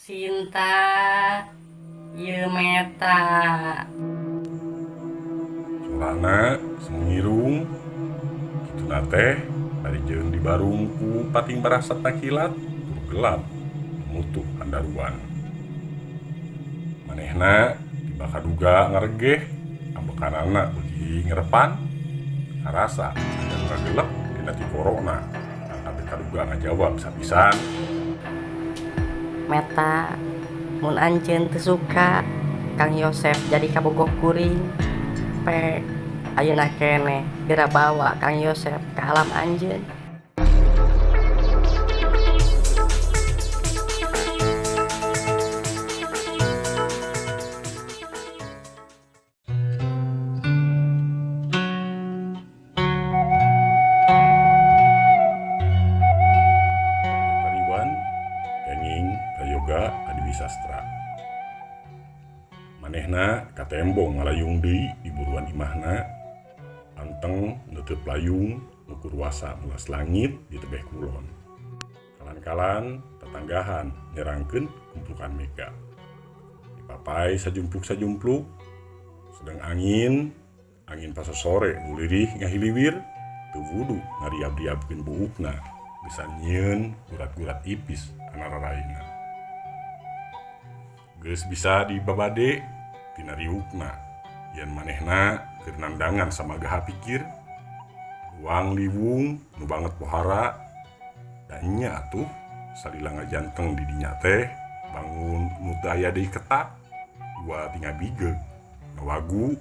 Sinta ieu Meta. Sorana sumengirung kituna teh bari jeung dibarung ku pating barasatna kilat tur gelap nu mutuh handaruan. Manehna tiba kaduga ngaregeh ambekanana beuki ngerepan karasa aya nu ngagelek dina tikorona mangka teu kaduga ngajawab sapisan. Meta mun anjeun teu suka Kang Yosep jadi kabogoh kuring pek ayeuna keneh geura bawa Kang Yosep ka alam anjeun. Tariwan kenging Prayoga Adiwi Sastra. Manehna katembong ngalayung deui di buruan imahna anteng neuteub layung nu kurwasa mulas langit di tebeh kulon. Kalan-kalan tatanggahan nyerangkeun kumplukan mega. Dipapay sajumpluk-sajumpluk sedeng angin angin pasosore nu lirih ngahiliwir teu wudu ngariab-riabkeun buukna bisa nyieun gurat-gurat ipis kana raraina. Geus bisa dibabade tina riukna yen manehna keur nandangan samagaha pikir luang liwung nu banget pohara da nya atuh salila ngajanteng di dinya teh bangun nu teu aya deui ketak dua ti ngabigeug ngawagu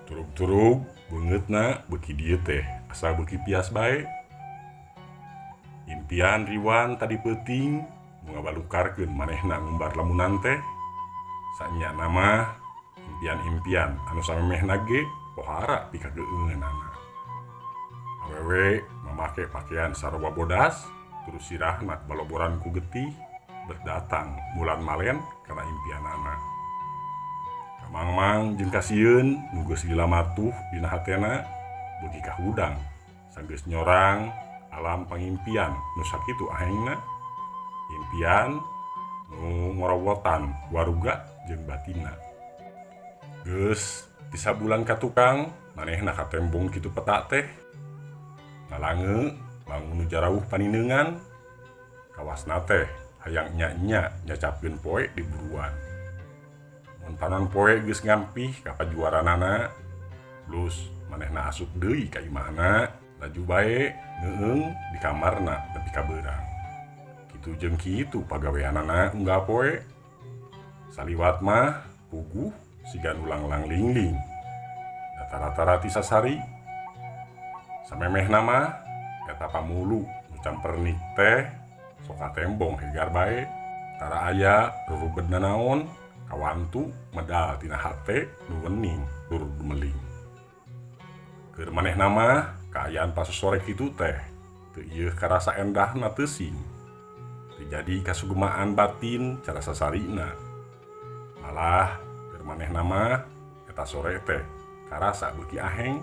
turug-turug beungeutna beuki dieu teh asa beuki pias bae. Impian Riwan tadi peuting nu ngabalukarkeun manehna ngumbar lamunan teh sanyana mah impian-impian anu samemehna ge pohara pikageungeunana. Awewe mamake pakaian sarua bodas terus sirahna baloboran ku getih berdatang mulan malen kana impianana. Kamangmang jeung kasieun nu geus lila matuh dina hatena beuki kahudang sanggeus nyorang alam pangimpian nu sakitu ahengna impian nu ngorowotan waruga jeung batinna. Geus ti sabulan ka tukang manehna katembong kitu peta teh ngalange bangun nu jarauh panineungan kawasna teh hayang nya-nya nyacapkeun poe di buruan. Mun panon poe geus ngampih ka pajuaranana plus manehna asup deui ka imahna laju bae ngeueung di kamarna nepi ka beurang. Kitu jeung kitu pagaweanana unggal poe. Saliwat mah puguh siga nu langlang lingling. Rata-rata ti sasari. Samemehna mah eta pamulu nu campernik teh sok katembong hegar bae. Tara aya rurubed nanaon kawantu medal tina hate nu wening tur dumeling. Keur manehna mah kaayaan pasosore kitu teh teu ieuh karasa endahna teuing. Teu jadi kasugemaan batin cara sasarina. Malah keur manehna mah eta sore teh karasa beuki aheng.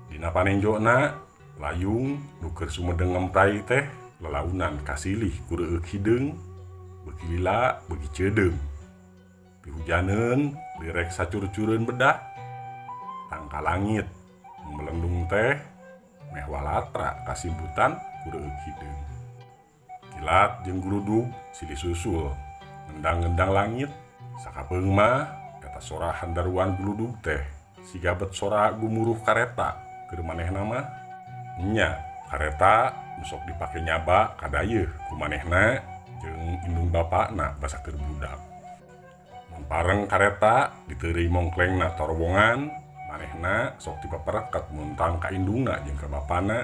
Dina panenjona layung nu keur sumedeng ngempray teh lalaunan kasilih ku reueuk hideung beuki lila beuki ceudeung. Pihujaneun lirek sacur-cureun bedah tangka langit nu melendung teh meh walatra kasimputan ku reueuk hideung. Kilat jeung guludug silih susul ngendang-ngendang langit sakapeung mah eta sora handaruan guludug teh siga bet sora gumuruh kareta keur manehna mah. Nya kareta nu sok dipake nyaba kadayeuh ku manehna jeung indung bapana basa keur budak. Mun pareng kareta diteureuy mongklengna torowongan manehna sok dipaperekat muntang ka indungna jeung ka bapana.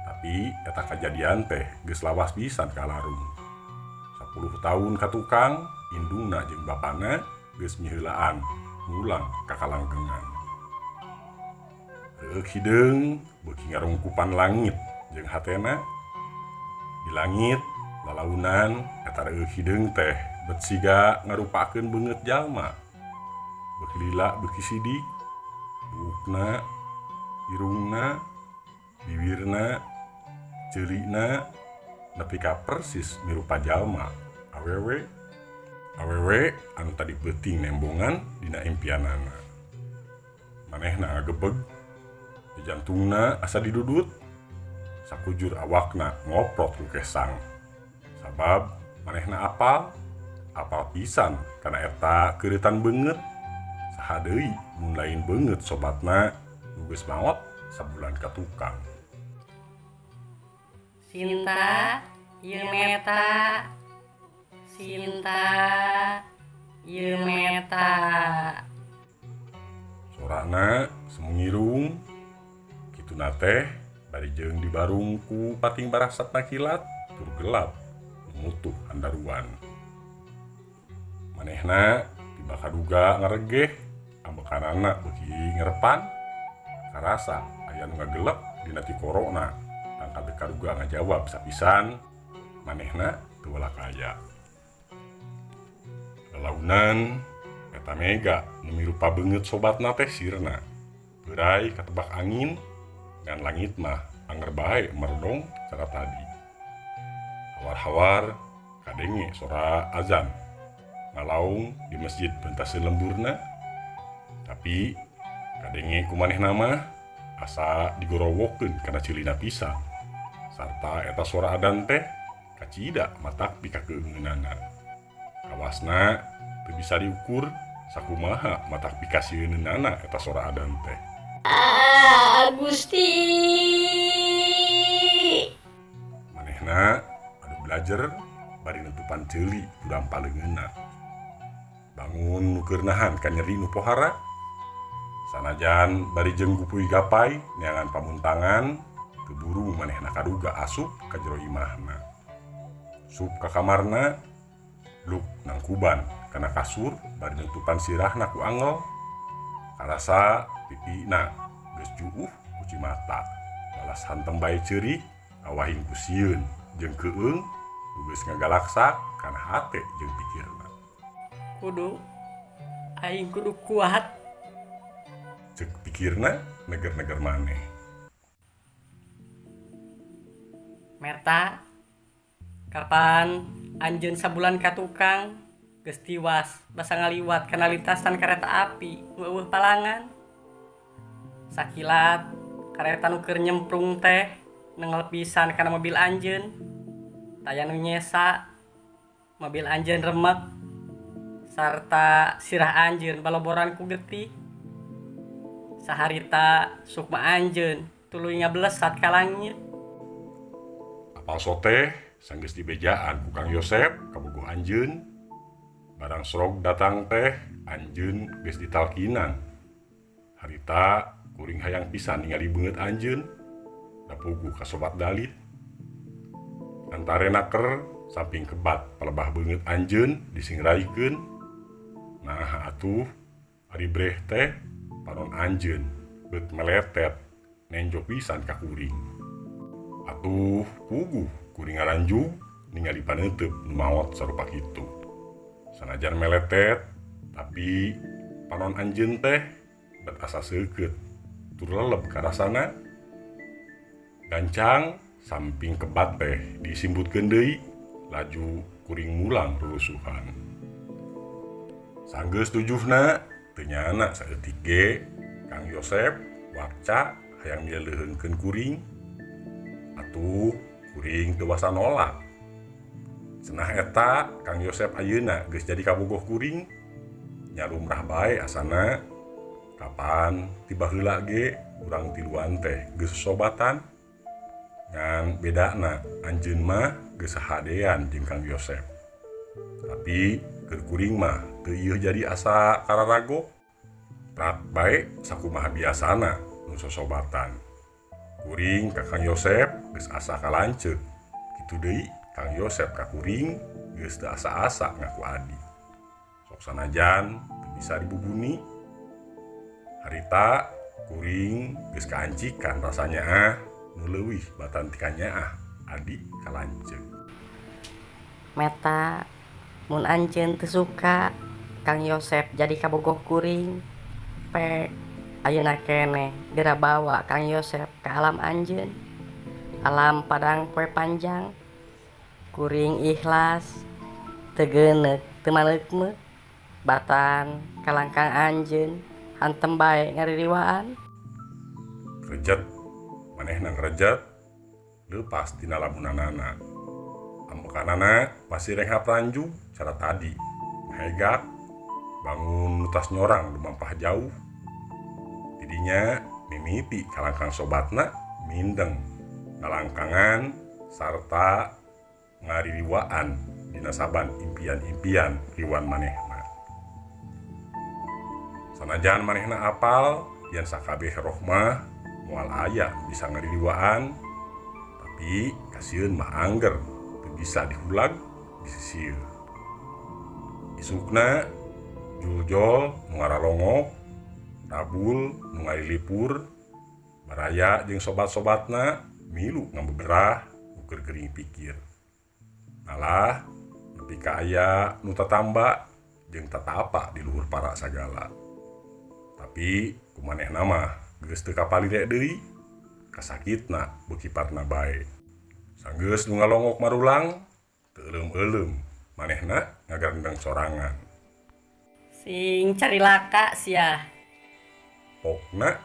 Tapi eta kajadian teh geus lawas pisan kalarung. 10 tahun ka tukang indungna jeung bapana geus miheulaan ngulang ka kalanggengan. Reueuk hideung beuki ngarungkupan langit jeung hatena. Di langit lalaunan eta reueuk hideung teh bet siga ngarupakeun beungeut jalma. Beuki lila beuki sidik buukna, irungna, bibirna, ceulina nepi ka persis mirupa jalma awewe. awewe. Awewe anu tadi peuting nembongan dina impianana. Manehna ngagebeg, jantungna asa didudut, sakujur awakna ngoprot ku kesang. Sabab manehna apal, apal pisan kana eta keureutan beungeut. Saha deui mun lain beungeut sobatna nu geus maot sabulan ka tukang. Sinta, ieu Meta. Sinta, ieu Meta. Sorana sumengirung kituna teh bari jeung dibarung ku pating barasatna kilat tur gelap numutuh handaruan. Manehna tiba kaduga ngaregeh, ambekanana beuki ngerepan, karasa aya nu ngagelep dina tikorona tangka teu kaduga ngajawab sapisan manehna teu walakaya. Lalaunan eta mega nu mirupa beungeut sobatna teh sirna. Peurai katebak angin ngan langit mah anger bae merdong cara tadi. Hawar-hawar kadenge sora azan ngalaung di masjid pentas lemburna. Tapi kadenge ku manehna mah asa digorowokeun kana ceulina pisan. Sarta eta sora adan teh kacida matak pikakeungeunana. Kawasna teu bisa diukur sakumaha matak pikasieunana eta sora adan teh. Ah, Gusti. Manehna adu belajar bari nutupan ceuli ku dampa leungeunna. Bangun nu keur nahan ka nyeri nu pohara. Sanajan bari jeung gupuy gapai neangan pamuntangan, teu buru manehna kaduga asup ka jero imahna. Sup ka kamarna, luk nangkuban kana kasur bari nutupan sirahna ku angel. Karasa pipina geus juuh ku cimata. Balas hantem bae ceurik, awahing ku sieun jeung keueung nu geus ngagalaksak kana hate jeung pikirna. Kudu aing kudu kuat. Ceuk pikirna neger-neger maneh. Meta, kapan anjeun sabulan ka tukang geus tiwas basa ngaliwat kana lintasan kareta api nu eueuh palangan. Sakilat kareta nu keur nyemprung teh nengel pisan kana mobil anjeun. Taya nu nyesa, mobil anjeun remek sarta sirah anjeun baloboran ku getih. Saharita sukma anjeun tuluy ngablesat ka langit. Apal soteh sanggeus dibejaan ku Kang Yosep kabogoh anjeun. Barang srog datang teh anjeun geus ditalkinan. Harita kuring hayang pisan ningali beungeut anjeun. Da puguh ka sobat dalit. Antare naker samping kebat palebah beungeut anjeun disingraikeun. Nah atuh ari breh teh panon anjeun beut meletet nenjo pisan ka kuring. Atuh puguh kuring ngaranjug ningali paneunteup nu maot sarupa kitu. Sanajan meletet tapi panon anjeun teh bet asa seukeut tur leleb karasana. Gancang samping kebat teh disimbutkeun deui laju kuring mulang rurusuhan. Sanggeus tujuhna teu nyana saeutik ge Kang Yosep wakca hayang mileuheungkeun kuring. Atuh kuring teu wasa nolak. Cenah eta Kang Yosep ayeuna geus jadi kabogoh kuring. Nya lumrah bae asana. Kapan tiba heula ge urang tiluan teh geus sosobatan. Ngan bedana anjeun mah geus sahadean jeung Kang Yosep. Tapi keur kuring mah teu ieu jadi asa kararago. Prak bae sakumaha biasana nu sosobatan. Kuring ka Kang Yosep geus asa kalanceuk. Kitu deui Kang Yosep ka kuring geus teu asa-asa ngaku adi. Sok sanajan teu bisa dibubuni. Harita kuring geus kaancikan rasanya ah nu leuwih batan ti kanyaah adi kalanceuk. Meta, mun anjeun teu suka Kang Yosep jadi kabogoh kuring. Pek ayeuna keneh geura bawa Kang Yosep ka alam anjeun. Alam padang poe panjang. Kuring ikhlas Teu geuneuk teu maleukmeuk batan kalangkang anjeun hantem bae ngaririwaan. Rejet manehna ngerejet leupas tina lamunanana. Ambekanana masih renghap ranjug cara tadi ngahegak bangun nu tas nyorang lumampah jauh. Tidinya mimiti kalangkang sobatna mindeng ngalangkangan sarta ngaririwaan dina saban impian-impian riwan manehna. Sanajan manehna apal yen sakabeh roh mah moal aya bisa ngaririwaan, tapi kasieun mah angger teu bisa dihulag disisir. Isukna juljol nu ngaralongok, rabul nu ngalilipur, baraya jeung sobat-sobatna milu ngabeberah nu keur gering pikir. Malah nepi ka aya nu tatamba jeung tatapa di luhur para sagala. Tapi ku manehna mah geus teu kapalire deui, kasakitna beuki parna bae. Sanggeus nu ngalongok marulang, teu euleum-euleum manehna ngagarendeng sorangan. Sing carilaka sia. Pokna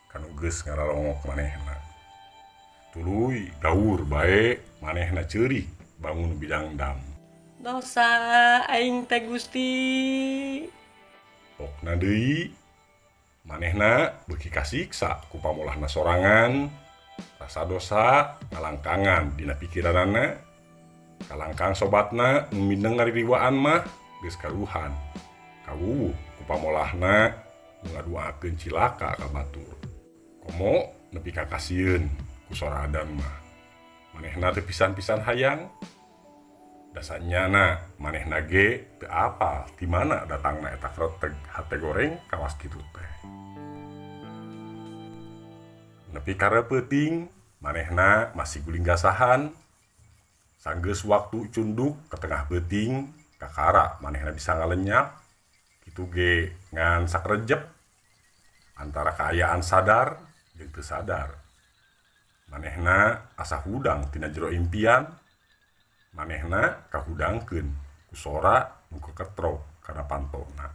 kanu geus ngaralongok manehna. Tuluy gaur bae manehna ceurik bangun bidangdam. Dosa aing teh Gusti. Pokna deui manehna beuki kasiksa ku pamolahna sorangan, rasa dosa ngalangkangan dina pikiranana. Kalangkang sobatna nu mindeng ngaririwaan mah geus karuhan. Kawuwuh ku pamolahna nu ngaduakeun cilaka ka batur. Komo nepi ka kasieun ku soradan mah. Manehna teu pisan-pisan hayang. Dasanyana manehna ge teu apal ti mana datangna eta kreteg hate goreng kawas kitu teh. Nepi ka reupeting manehna masih gulinggasahan. Sanggeus waktu cunduk ke tengah peuting kakara manehna bisa ngalenyap. Kitu ge ngan sakrejep antara kaayaan sadar jeung teu sadar. Manehna asa hudang tina jero impian. Manehna kahudangkeun ku sora nu keketrok kana pantona.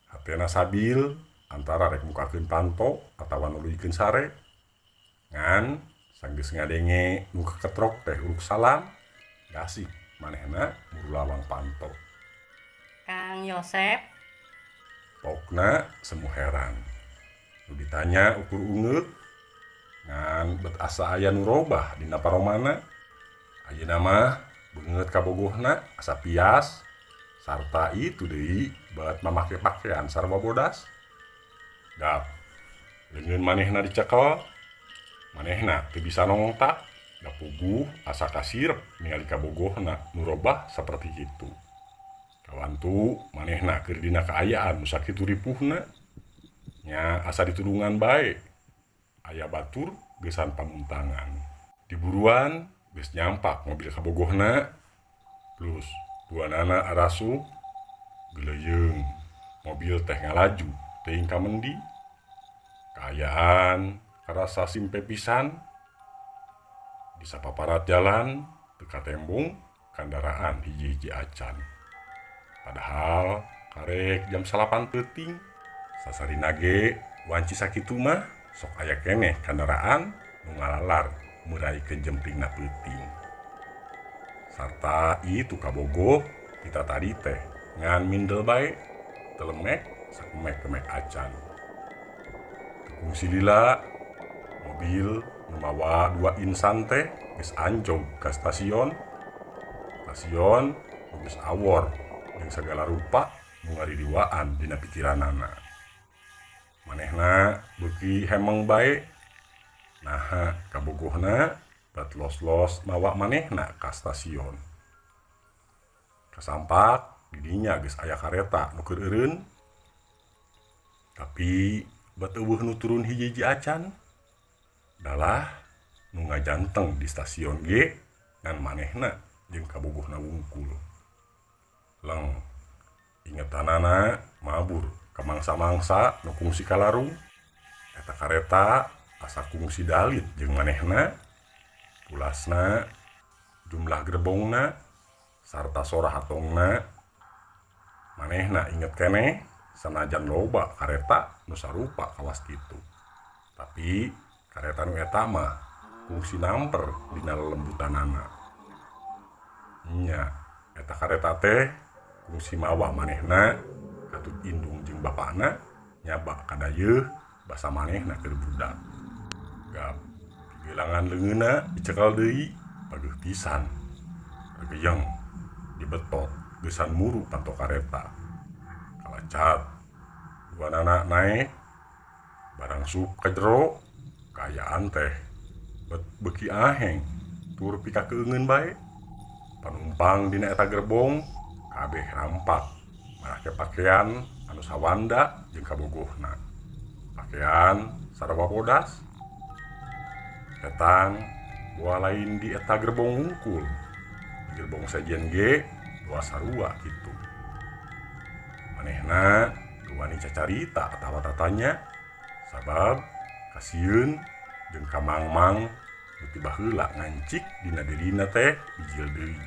Hatena sabil antara rek mukakeun panto atawa nuluykeun sare. Ngan sanggeus ngadenge nu keketrok teh uruk salam, gasik manehna murulawang panto. Kang Yosep. Pokna semu heran. Nu ditanya ukur ungeuk, ngan bet asa aya nu robah dina paromana. Ayeuna mah beungeut kabogohna asa pias sarta itu deui bat mamake pakaian sarwa bodas. Gap leungeun manehna dicekel, manehna teu bisa nongtak, da puguh asa kasirep ningali kabogohna nu robah saperti kitu. Kawantu manehna keur dina kaayaan nu sakitu ripuhna, nya asa ditulungan bae. Aya batur geusan pamuntangan. Diburuan geus nyampak mobil kabogohna, plus duanana arasup geleuyeung. Mobil teh ngalaju teuing ka mendi. Kaayaan karasa simpe pisan. Di sapaparat jalan teu katembong kandaraan hiji-hiji acan. Padahal karek jam 9 peuting. Sasarina ge wanci sakitu mah sok aya keneh kandaraan nu ngalalar muraikeun jemplingna peuting. Sarta itu kabogoh kita tadi teh ngan mindel bae telemek sakemek-kemek acan. Kungsi lila mobil nu mawa dua insan teh geus anjog ka stasiun. Stasiun geus awor jeung sagala rupa nu ngaririwaan dina pikiranana. Manehna beuki hemeng bae. Naha kabogohna bat los-los mawa manehna ka stasiun. Kasampak didinya geus aya kareta nu keur eureun. Tapi bat eueuh nu turun hiji-hiji acan. Dalah nu ngajanteng di stasiun ge ngan manehna jeung kabogohna wungkul. Leng ingetanana mabur ka mangsa-mangsa nu kungsi kalarung. Eta kareta asa kungsi dalit jeung manehna. Pulasna jumlah gerbongna Sarta sora hatongna manehna inget keneh sanajan loba kareta nu sarupa kawas kitu. Tapi kareta nu eta mah kungsi namper dina lelembutanana. Nya eta kareta teh kungsi mawa manehna katut indung jeung bapana nyaba kadayeuh basa manehna keur budak. Gap pigelangan leungeunna dicekel deui pageuh pisan. Regeyeng dibetot geusan muru panto kareta. Kalacat duanana naek barang sup ka jero kaayaan teh bet beuki aheng tur pikakeungeun bae. Panumpang dina eta gerbong kabeh rampak marake pakean anu sawanda jeung kabogohna. Pakean sarua bodas. Petang boa lain di eta gerbong hungkul. Di gerbong sejen ge boa sarua kitu. Manehna teu wani cacarita atawa tatanya sabab kasieun jeung kamangmang nu ti baheula ngancik dina dirina teh bijil deui.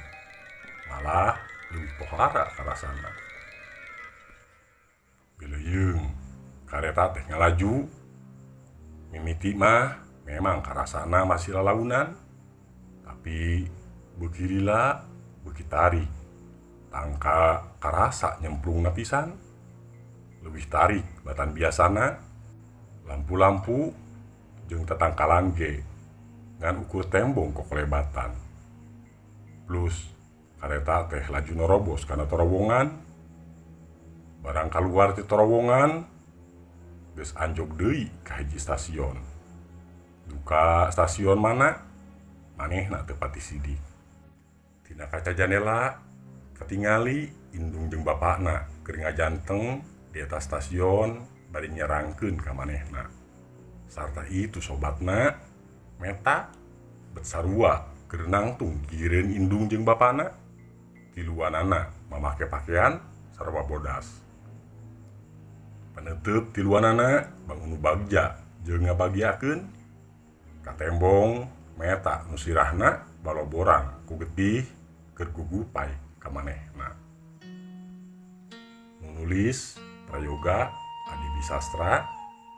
Malah leuwih pohara karasana. Bileuyeung kareta teh ngalaju. Mimiti mah memang karasana masih lalaunan, tapi beuki lila beuki tarik. Tangka karasa nyemplungna pisan. Leuwih tarik batan biasana. Lampu-lampu jeung tatangkalan ge ngan ukur tembong kokolebatan. Plus kareta teh laju norobos kana terowongan. Barang kaluar ti terowongan geus anjog deui ka hiji stasiun. Duka stasiun mana manehna teu pati sidik. Tina kaca jandela katingali indung jeung bapana keur ngajanteng di eta stasiun bari nyerangkeun ka manehna. Sarta itu sobatna Meta bet sarua keur nangtung gigireun indung jeung bapana. Tiluanana mamake pakean sarua bodas. Paneuteub tiluanana bangun bagja jeung ngabagiakeun. Katembong Meta nu sirahna baloborang ku getih keur gugupay ka manehna. Nu nulis Prayoga Adibi Sastra,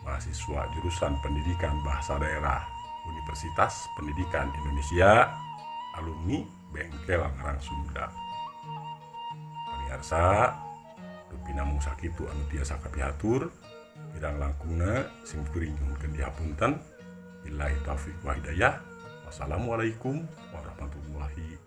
mahasiswa jurusan Pendidikan Bahasa Daerah Universitas Pendidikan Indonesia, alumni Bengkel Ngarang Sunda. Pamiarsa, rupina mung sakitu anu tiasa kapihatur, kirang langkungna sim kuring nyuhunkeun dihapunten. Billahi taufik wa hidayah. Wassalamualaikum warahmatullahi